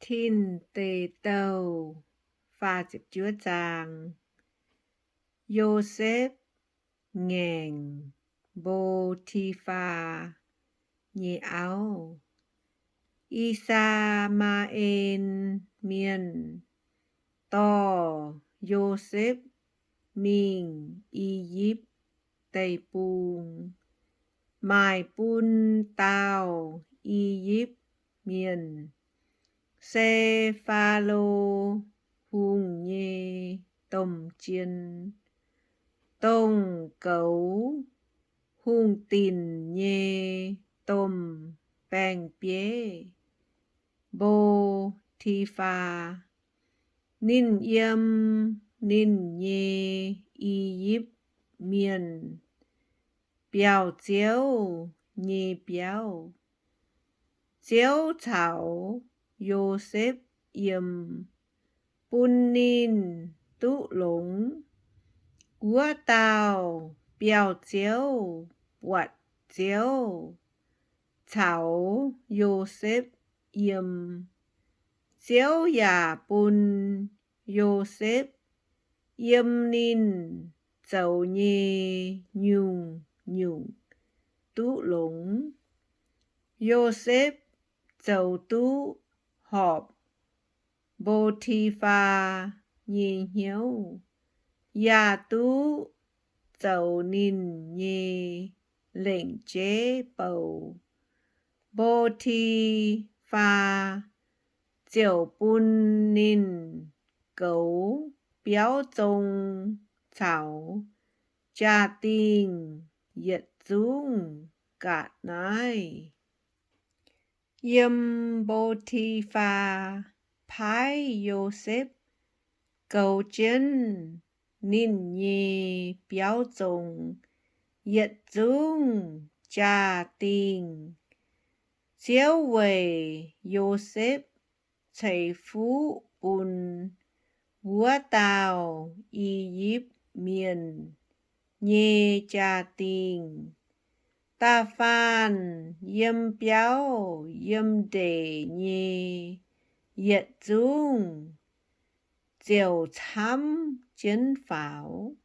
Tin Deic Douh. Yosepv Ngaengc Mbo^ti^faa Nyei Auv. I^saa^maa^en Mienh dorh Yosepv mingh I^yipv Deic-Bung, maaic bun dauh I^yipv Mienh, se Faalo Hungh nyei domh jien, dongh goux hungh dinc nyei domh baeng-bieiv, Mbo^ti^faa. Ninh yiem ninh nyei I^yipv Mienh biauv-ziouv nyei biauv. Ziouv caux Yosepv yiem, bun ninh duqv longx. Wuov dauh biauv-ziouv buatc Ziouv caux Yosepv yiem. Ziouv yaac bun Yosepv yiem ninh zoux nyei nyungc-nyungc duqv longx. Yosepv zoux duqv horpc Mbo^ti^faa nyei hnyouv, yaac duqv zoux ninh nyei lengc jeiv bou. Mbo^ti^faa ziouc bun ninh goux biauv zong caux jaa-dingh yietc zungv ga'naaiv. Yiem Mbo^ti^faa paaiv Yosepv goux jienv ninh nyei biauv zong yietc zungv jaa-dingh. Ziouv weic Yosepv ceix fuqv bun wuov dauh I^yipv Mienh nyei jaa-dingh. Da'faanh yiem biauv yiem ndeic nyei yietc zungv ziouc camv jienv faaux.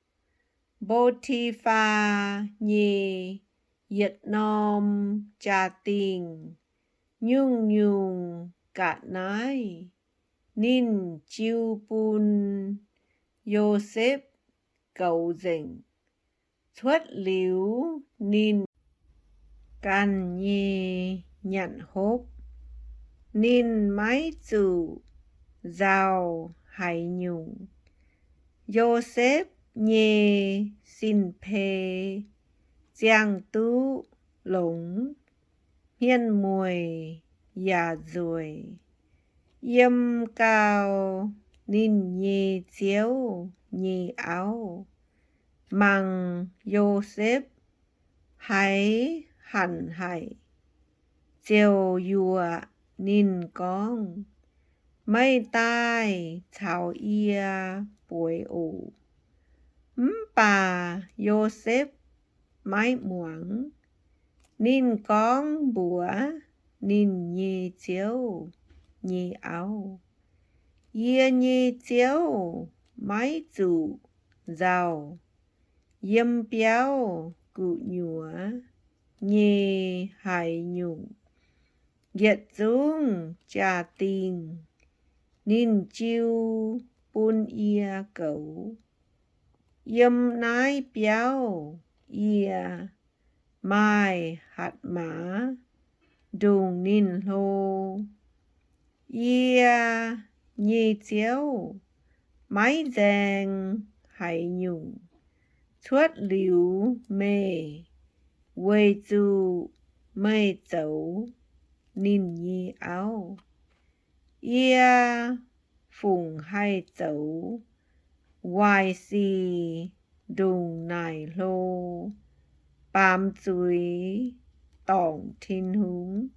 Mbo^ti^faa nyei yietc norm jaa-dingh nyungc-nyungc ga'naaiv ninh jiu bun Yosepv goux nzengc. Cuotv liuz ninh ganh nyei nyanc hopv, ninh maiv zuqc nzauh haaix nyungc. Yosepv nyei sin-peix ziangh duqv longx, hmien-mueic yaac nzueic. Yiem gau, ninh nyei ziouv nyei auv mangc Yosepv haiz hanc haic, ziouc yuoqc ninh gorngv, Meih daaih caux yie bueix oc. Mv baac Yosepv maiv muangx. Ninh gorngv mbuox ninh nyei ziouv nyei auv, Yie nyei ziouv maiv zuqc nzauh yiem biauv gu'nyuoz nyei haaix nyungc. Yietc zungv jaa-dingh ninh jiu bun yie goux. Yiem naaiv biauv yie maaih hatc maaz ndongc ninh hlo. Yie nyei ziouv maiv nzaeng haaix nyungc cuotv liuz meih, weic zuqc meih zoux ninh nyei auv. Yie fungc haih zoux waaic sic ndongc naaic hlo, baamz zuiz dorngc Tin-Hungh?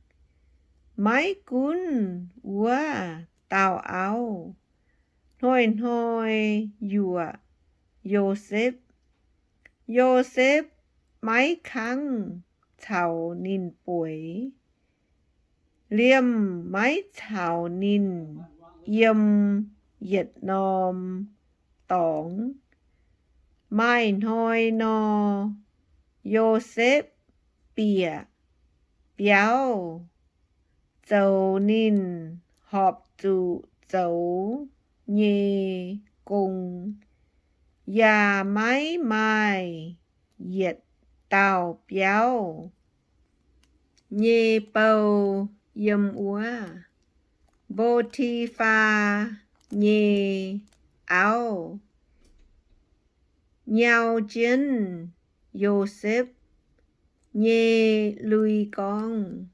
Maiv gunv wuov dauh auv hnoi-hnoi yuoqc Yosepv, Yosepv maiv kangv caux ninh bueix. liemh maiv caux ninh yiem yietc norm dorngx. Maaih hnoi nor, Yosepv bieqc biauv zoux ninh horpc zuqc zoux nyei gong, yaac maiv maaih yietc dauh biauv nyei bou yiem wuov. Mbo^ti^faa nyei auv nyau jienv Yosepv nyei lui gorngv,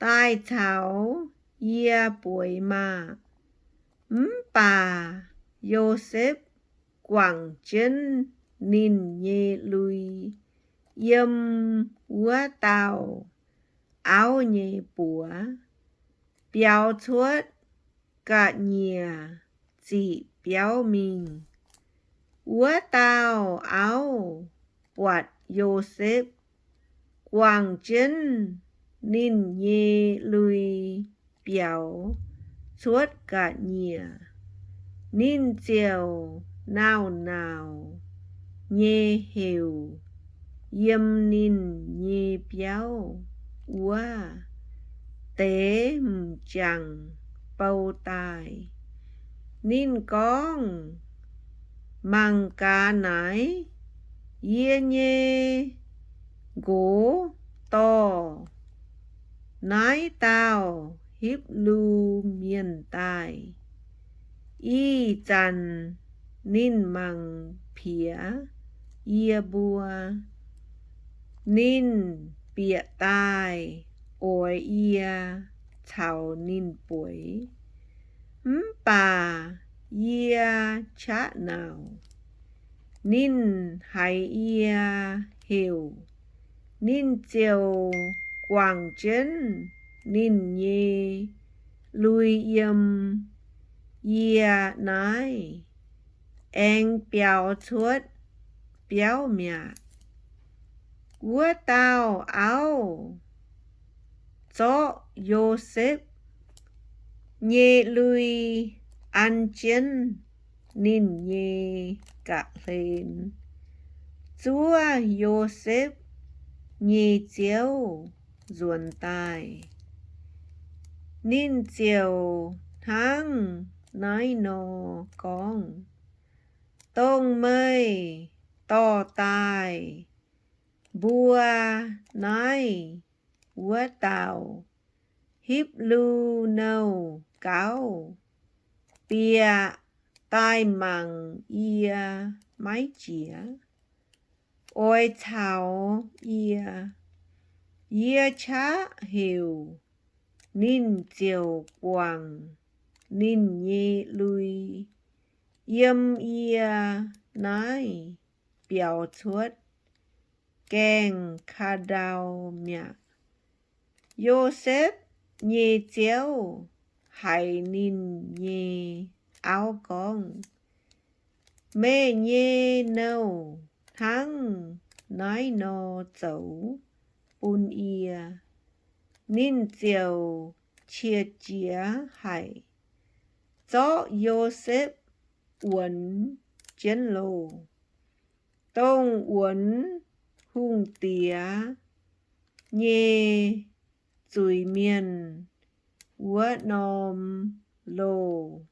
Daaih caux yie bueix maah! Mv baac Yosepv guangc jienv ninh nyei lui yiem wuov dauh auv nyei buoz, biaux cuotv ga'nyiec ziqc biauv mingh. Wuov dauh auv buatc Yosepv guangc jienv ninh nyei lui biaux cuotv ga'nyiec, ninh ziouc nauc-nauc nyei heuc yiem ninh nyei biauv wuov deix m'jangc bou daaih. Ninh gorngv, Mangc gaax naaiv, yie nyei nqox dorh naaiv dauh Hipv^lu Mienh daaih. Ih zanc ninh mangc piex yie mbuo. Ninh bieqc daaih oix yie caux ninh bueix, mv baac yie qaqv nauc. Ninh haiz yie heuc, ninh ziouc guangc jienv ninh nyei lui yiem yie naaiv, aengx biaux cuotv biauv mi'aqv. Wuov dauh auv zorqv Yosepv nyei lui an jienv ninh nyei ga'hlen, zuov Yosepv nyei ziouv nzuonx daaih. Ninh ziouc hnangv naaiv nor gorngv, Dongh meih dorh daaih mbuo naaiv wuov dauh Hipv^lu Nouh gauv bieqc daaih mangc yie maiv jiex, oix caux yie. Yie qaqv heuc, ninh ziouc guangc ninh nyei lui yiem yie naaiv biaux cuotv gaengh ka'ndau mi'aqv. Yosepv nyei ziouv haiz ninh nyei auv gorngv, Meih nyei nouh hnangv naaiv nor zoux bun yie. Ninh ziouc qiex jiez haic, zorqv Yosepv wuonx jienv loh, dongh wuonx hungh diex nyei zuiz mienh wuov norm loh.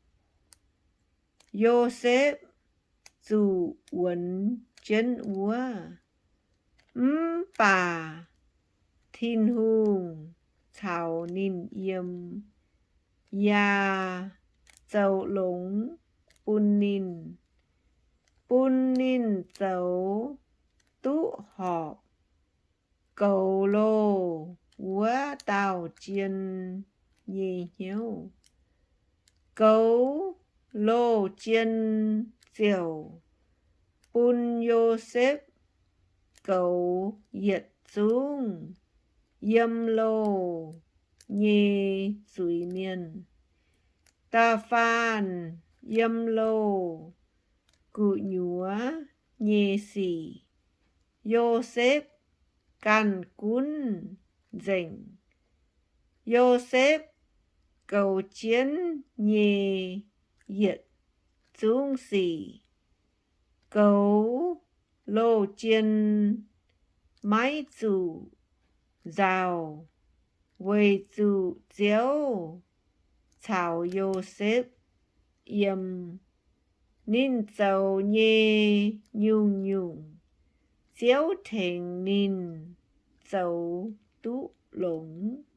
Yosepv zuqc wuonx jienv wuov, mv baac Tin-Hungh caux ninh yiem, yaac zoux longx bun ninh, bun ninh zoux duqv horpc goux loh wuov dauh jien nyei hnyouv. Goux loh jien ziouc bun Yosepv goux yietc zungv yiem loh nyei zuiz mienh. Da'faanh yiem loh gu'nyuoz nyei sic, Yosepv ganh gunv nzengc. Yosepv goux jienv nyei yietc zungv sic, goux loz jien maiv zuqc nzauh, weic zuqc Ziouv caux Yosepv yiem. Ninh zoux nyei nyungc-nyungc, Ziouv tengx ninh zoux duqv longx.